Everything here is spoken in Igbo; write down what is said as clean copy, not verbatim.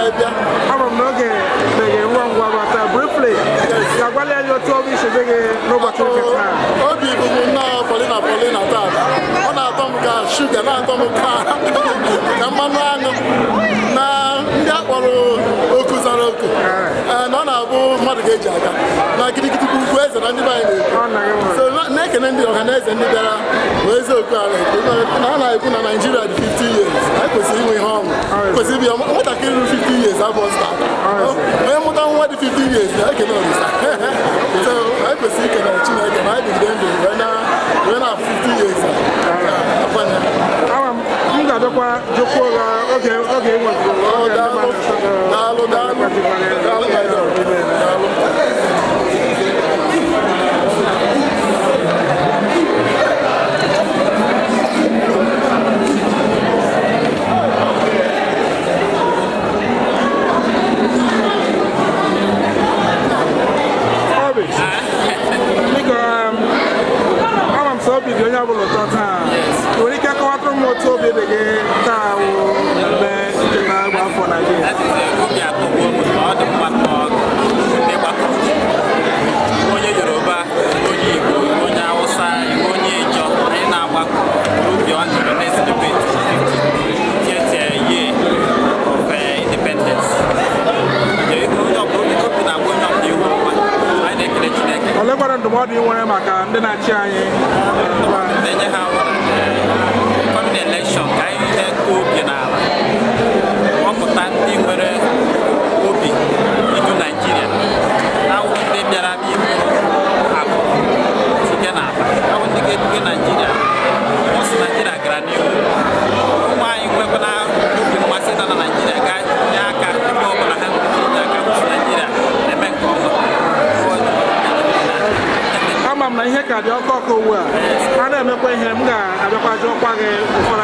wee bịa. Ama m n'oge mere ngwa ngwa bata briefly ga-agwali anyị otu obi si dị gị n'ụbọchị nke taa. Obi bụ m nnọọ Paulina Paulina taa. Ọ na-atọ m ka shuga, na-atọ m ka mmanụ aṅụ na ndị akpọrọ oku zara oku na ọ na-abụ mmadụ ga-eji aga na gidigidi bụ ugwu eze na ndị be anyị na-ekwu. So na-ekene ndị ọha na eze ndị bịara bụ eziokwu a na a na-ekwu na Naijiria dị 50 years, anyị kwesịrị inwe ihe ọṅụ, kwesịrị ịbịa nwatakịrị ruru 50 years abụọ zụta onye mụta nwa dị 50 years na-ekene Olisa. So anyị kwesịrị ikene Chineke na anyị dịgide ndụ wee na 50 years. M ga-abịakwa jụkwuo gị oge ị nwetụrụ. Daalụ daalụ daalụ daalụ. Obi dị onye ọbụla ụtọ taa. Nwere ike kọwatụrụ m otu obi dị gị taa wụ mmemme ncheta ịgba afọ Naịjirịa? Obi atọgbuo m na ọ dị mma nnọọ ndị gbakọrọ, onye Yoruba, onye Igbo, onye Hausa, onye Ijọ, anyị na-agbakọ obi ọ nọrọ na-celebrate 50th year of independence. Onye ọbụla obi na-agba onye ọbụla ihu ọma, anyị na-ekele Chineke. Olekwara ndụmọdụ ị nwere maka ndị na-achị anyị? Na-enye ha coming election ka anyị na-eto obi n'ala, kpọpụta ndị nwere obi idu Naijiria, na-awụ ndị bịara bịa iburu akụ site n'ala, awụ ndị ga-eduga Naijiria ọsọ. Naijiria gara n'ihu, ụmụ anyị nwekwana obi mmasị nọ na Naijiria ga-nye aka ebe ọ bụla ha nwere ike inye aka kwụsị Naijiria na-eme nke ọma. Ama m na ihe ka dị ọkụ ọkụ ugbu a, a na-emekwa ihe m ga-abịakwa jụọkwa gị ụfọdụ.